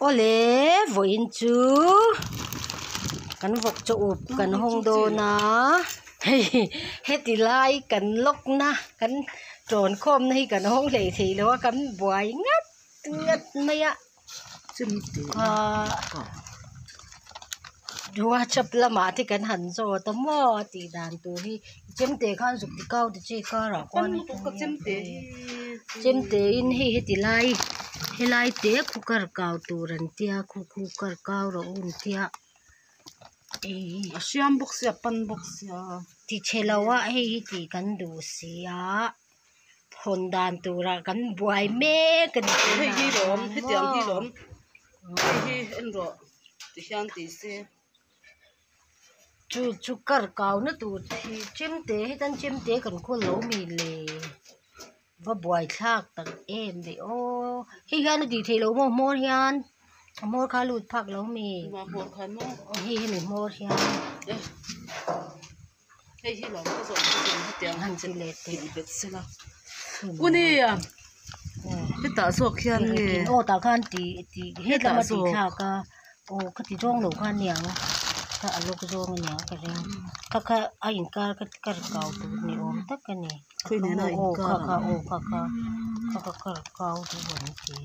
Awle vawiin chu kan vawk chaw up kan hawng dawn a hei heti lai kan lawk na kan tawn khawm na hi kan hawng hlei thei lo a kan buai ngat ngat mai a ahh whatsapp lamah te kan han zawt a maw a tih dan tur hi chemte khan zuk ti kau ti che karah khuan chemte in hei heti lai helai te khu kar kau tur an tia khu khu kar kau rawh u an tia a hriam bawk sia a pan bawk sia ti chhe lo a hei hi tih kan duh sia hawn dan turah kan buai mek a ni hei hi lawm hetiang hi lawm hei hi en rawh ti hian ti se. Chu chu kar kau na tur hi chemte hetan chemte kan khawl lo mi le va buai thlak tak em ve aw hei hian a tih theih loh maw hmawr hian a hmawr kha a lut phak lo mi hei hemi hmawr hian. Hei hi lawm ka zawh ka zawh hetiang han ti leh teh bet sela unia hetah zawk hian nge aw tah khan ti ti hetlama ti thlak a aw ka ti zawng lo kha aniang ka a lawk zawng aniang ka ring kha kha a inkar ka kar kau tur ni awm tak a ni aw kha kha aw kha kha kha kha kar kau tur an ti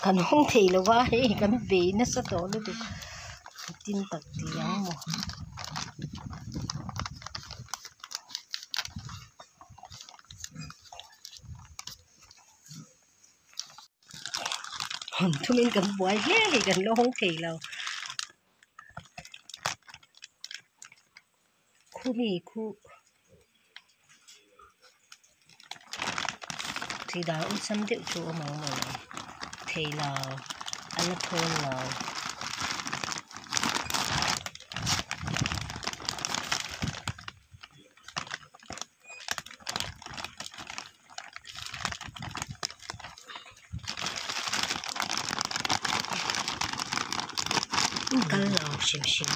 kan hawng thei lo va hei kan bei nasa tawh lutuk tin tak ti ang maw. Hawn thumin kan buai hle a ni kan la hawng thei lo khumi khu Thih dan awlsam deuh chu a awm ang mawle thei lo a la thawl lo. Kal lo hrim hrim.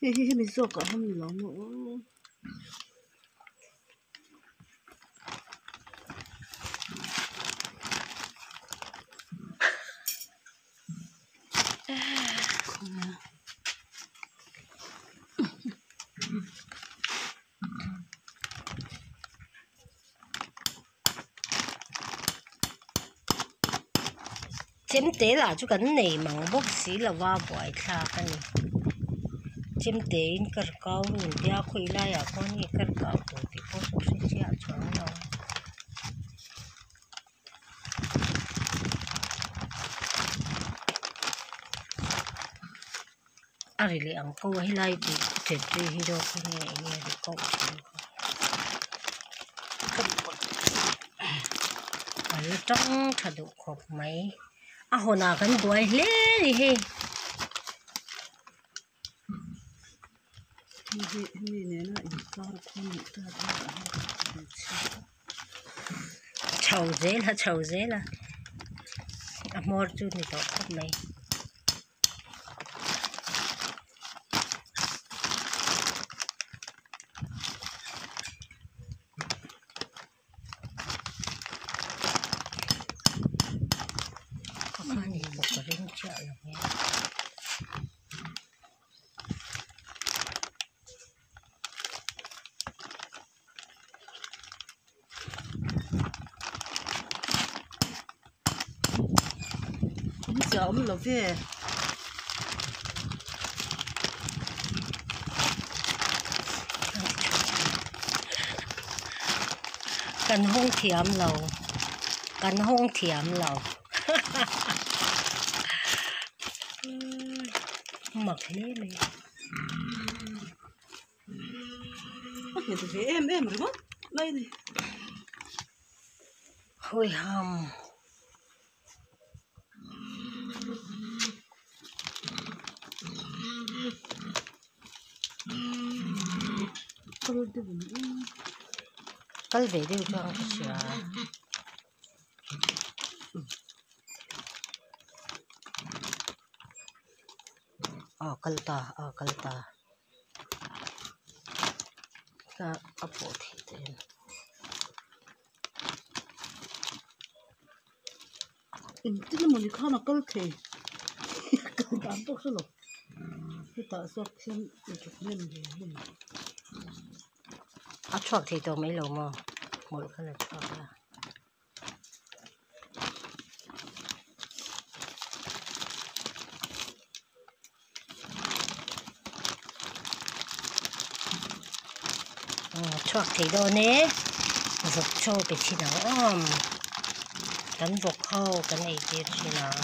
Hei hi hemi zawkah hian ni lo maw aw. Chemte lah chu kan nei mang bawk si lo va buaithlak a ni chemte in kar kau run tia khawi laiah khuan nge kar kau tur tih pawh ka hre chiah chuang lo. A ri leh ang ko a helai tih ṭhet ri hi dawt hi nge eng nge ri koh thin kha a la tang tha duh khawp mai a hawnah kan buai hle a ni hei. Chho zel a chho zel a a hmawr chu ni tawh khawp mai. Ka khan in bawk ka ring chiah lo e. Awmzia awm lo ve. Kan hawng thiam lo kan hawng thiam lo mak hle mai. A nghet ve em em ringawt mai a ni. Hawiham. Kal ve deuh chuan ka hria. Aw kal ta aw kal ta ka a pawh theih tawh em. Engtin emawni khan a kal thei kal dan pawh hre lo hetah zawk hian inthut hnem ve a ni. A chhuak thei tawh mai lo maw hmawlh kha la chhuak a. Chhuak thei dawn e vawk chaw pe thin ang awm kan vawk ho kan ei tir thin ang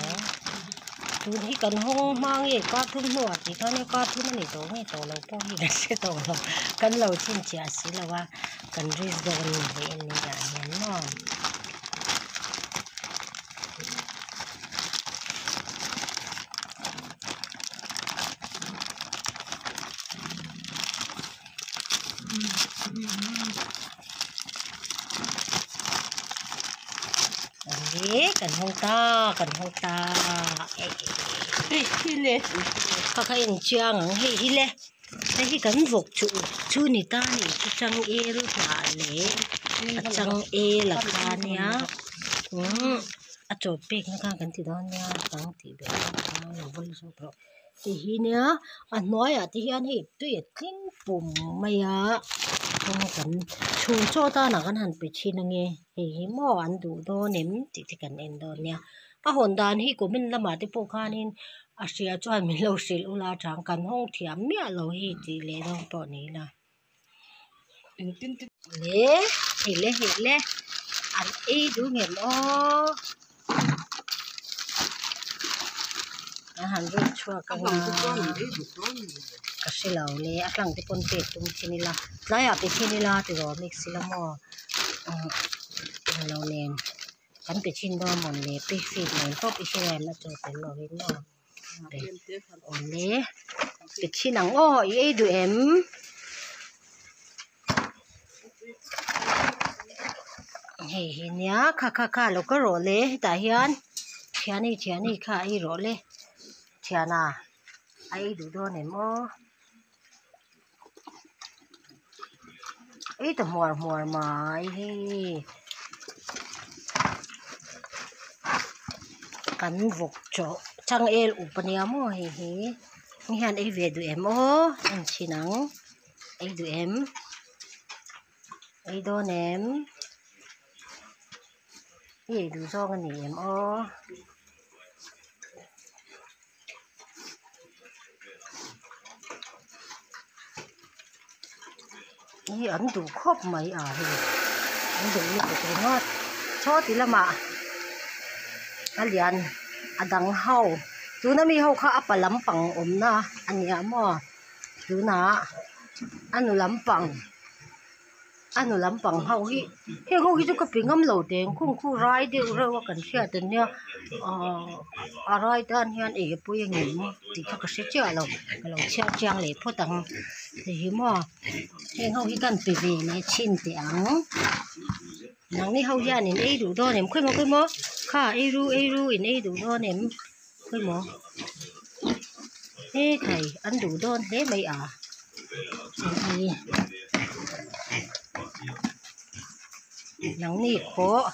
tun hi kan hawng hma nge kar thum hnuah tih khan kar thum a ni tawh nge tawh lo pawh hi kan hre tawh lo kan lo chhinchhiah si lo a. Kan risk dawn a ni hle a ni ah hian maw. Kan hawng ta kan hawng ta hei hi le kha kha en chiang ang hei hi le. Hei hi kan vawk chu chu ni ta a nih chu changel hnah leh a changel a kha nia umm a chaw pek na kha kan ti dawn nia bang tih belh kha lo vawi zawk rawh ti hi nia a hnuaiah te hian hei tui a tling pum mai a kawng kan chhun chaw atana kan han pe thin ange hei hi maw an duh dawn em tih te kan en dawn nia a hawn dan hi comment lamah te pawh khanin. A hria chuan min lo hrilh ula chang kan hawng thiam miah lo hi tih leh dawn pawh ni ila. Le hei le hei le an ei duh ngem aw an han rawt chhuak ang a ka hre lo le a tlang te pawn pek tum thin ila tlaiah pe thin ila tiraw mix ila maw englo nen. Kan pe chin dawn mawn le pig feed nen tawp i hria em a chaw tel lo in maw awle pe chin ang aw i ei duh em hei hi nia kha kha kha lo ka rawh le hetah hian thiani thiani kha a ei rawh le thiana a ei duh dawn em aw. Ei ta hmuar hmuar mai hei kan vawk chaw changel up ania maw hei hi hei hian ei ve duh em aw en chhin ang ei duh em ei dawn em i ei duh zawng a ni em aw. Hi an duh khawp mai a hei an duh lutuk ringawt chaw ti lamah a lian a dang ho tuna mi ho kha a pa lampang awmna a nia maw tunah a nu lampang. A nu lampang ho hi heng ho hi chu ka pe ngam lo teng khung khu rai deuh reuh a kan hriat an nia ahh a rai tan hian ei a pawi ang em tih kha ka hre chiah lo ka lo chhiar chiang leh phawt ang hei hi maw heng ho hi kan pe ve leh chhin teh ang nangni ho hian in ei duh dawn em khawi maw khawi maw kha ei ru ei ru in ei duh dawn em khawi maw he khai an duh dawn hle mai a. Nangni pawh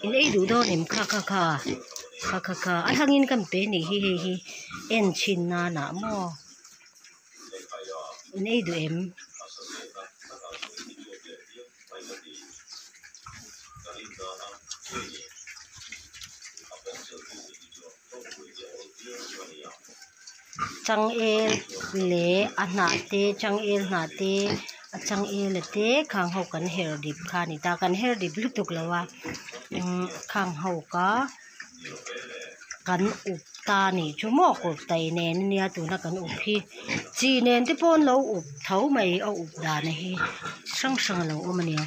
in ei duh dawn em kha kha kha kha kha kha a hlangin kan pe anih hi hei hi en chhin nanah maw in ei duh em. Changel leh a hnah te changel hnah te a changel a te khang ho kan her dip kha a ni ta kan her dip lutuk lo a umm khang ho kha kan up ta a nih chu maw kawr tai nen a nia tuna kan up hi chi nen te pawh an lo up tho mai a up dan hi chi hrang hrang a lo awm a nia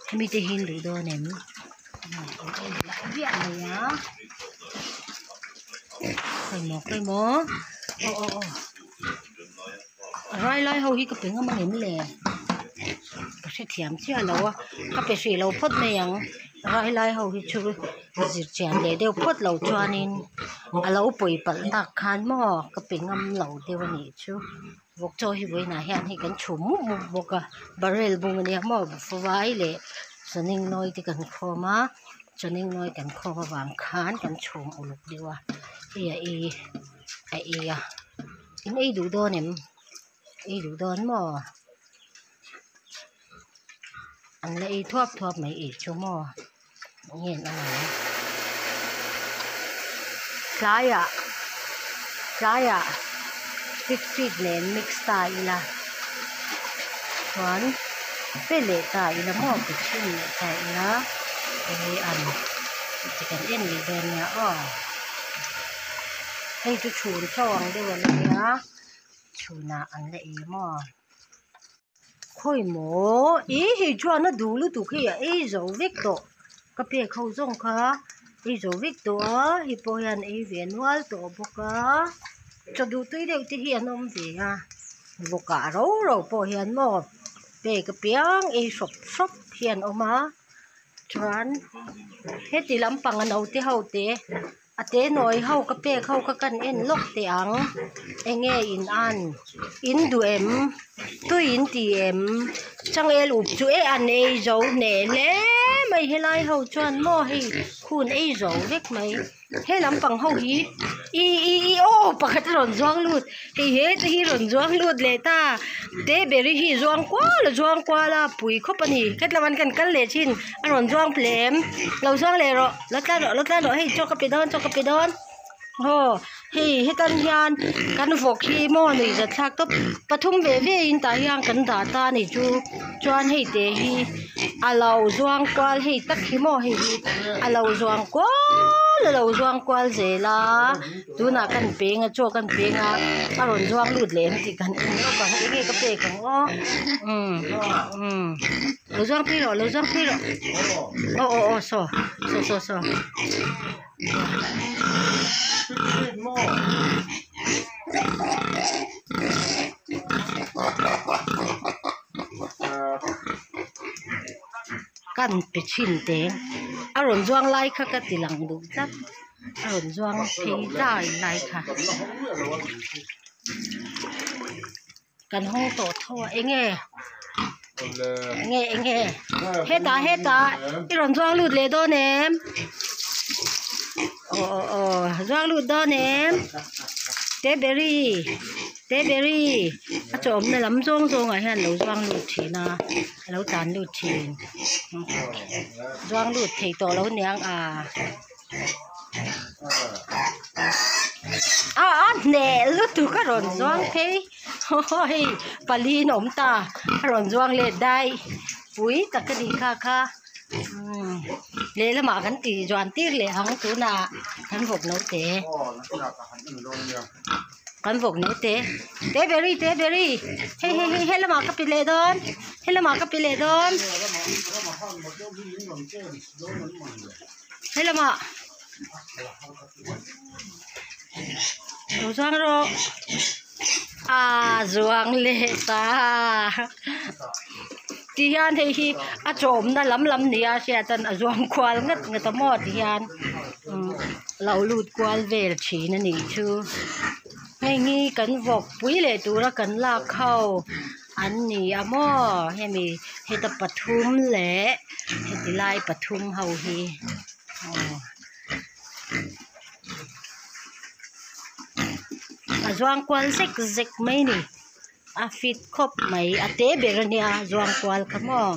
hemi te hi an duh dawn em. Khawimaw khawimaw aw aw aw a rai lai ho hi ka pe ngam ang em le ka hre. hrethiam chiah lo a ka pe hrih lo phawt mai ang rai lai ho hi chu zir chian leh deuh phawt loh chuanin a lo pawi palh tak khan maw ka pe ngam lo deuh a nih chu vawk chaw hi vawiinah hian hei kan chhum mup mup bawk a barrel bung ania maw vai leh chawning nawi te kan khawm a chawning nawi kan khawm avang khan kan chhum uluk deuh a hei a ei a ei a in ei duh dawn em ei duh dawn maw an la ei thuap thuap mai ei chu maw eng nge an ang tlaiah tlaiah pig feed nen mix ta ila chuan pe leh ta ila maw pe chhin leh ta ila enge an ti kan en leh dawn nia aw hei chu chhun chaw ang deuh an nia chhunah an la ei maw. Khawi maw ih hei chuan a duh lutuk hei a ei zo vek tawh ka pek ho zawng kha ei zo vek tawh a hei pawh hian ei ve nual tawh bawk a chaw duh tui deuh te hi an awm ve a vawk ah ro ro pawh hian maw pek apiang ei hrawp hrawp hi an awm a chuan heti lampang a naute ho te. A te nawi ho ka pek ho kha kan en lawk teh ang enge in an in duh em tui in ti em changel up chu e an ei zo hneh hle mai helai ho chuan maw hei hun ei zo vek mai he lampang ho hi ih ih ih aw pakhat a rawn zuang lut hei he te hi rawn zuang lut leh ta te ber hi zuang kual a zuang kual a pui khawp a ni hetlai ah kan kal leh thin a rawn zuang hle em lo zuang leh rawh. Lo tlan rawh lo tlan rawh hei chaw ka pe dawn chaw ka pe dawn aw hei hetan hian kan vawk hi maw nuih zat thlak tawp pathum ve ve in tah hian kan dah ta a ni chu chuan hei te hi a lo zuang kual hei tak hi maw hei hi a lo zuang kual a lo zuang kual zel a tunah kan peng a chaw kan peng a a rawn zuang lut leh em tih kan en lawk ang eng nge ka pek ang aw umm umm. Lo zuang phei rawh lo zuang phei rawh aw aw aw saw saw saw saw kan pe chhin teng a rawn zuang lai kha ka ti lang duh tlat a rawn zuang phei lai lai kha. Kan hawng tawh tho a enge enge enge hetah hetah i rawn zuang lut leh dawn em aw aw aw zuang lut dawn em teberi teberi a chawmna lam zawng zawngah hian lo zuang lut thin a a lo tlan lut thin zuang lut thei tawh lo niang a. A a hneh lutuk a rawn zuang phei haw hei pali in awm ta a rawn zuang let daih pui tak a nih kha kha umm lehlamah kan tih zuan tir leh ang tunah kan vawk no te kan vawk no te te beri te beri hei hei hei helamah ka pe leh dawn helamah ka pe leh dawn. He lamah lo zuang rawh aa zuang leh ta ti hian hei hi a chawmna lam lam nia hriat a a zuang kual ngat ngat a maw ti hian lo lut kual vel thin a nih chu heng hi kan vawk pui leh tura kan lak ho. An ni a maw hemi heta pathum leh heti lai pathum ho hi aw a zuang kual zek zek mai a ni a fit khawp mai a te ber a nia zuang kual kha maw.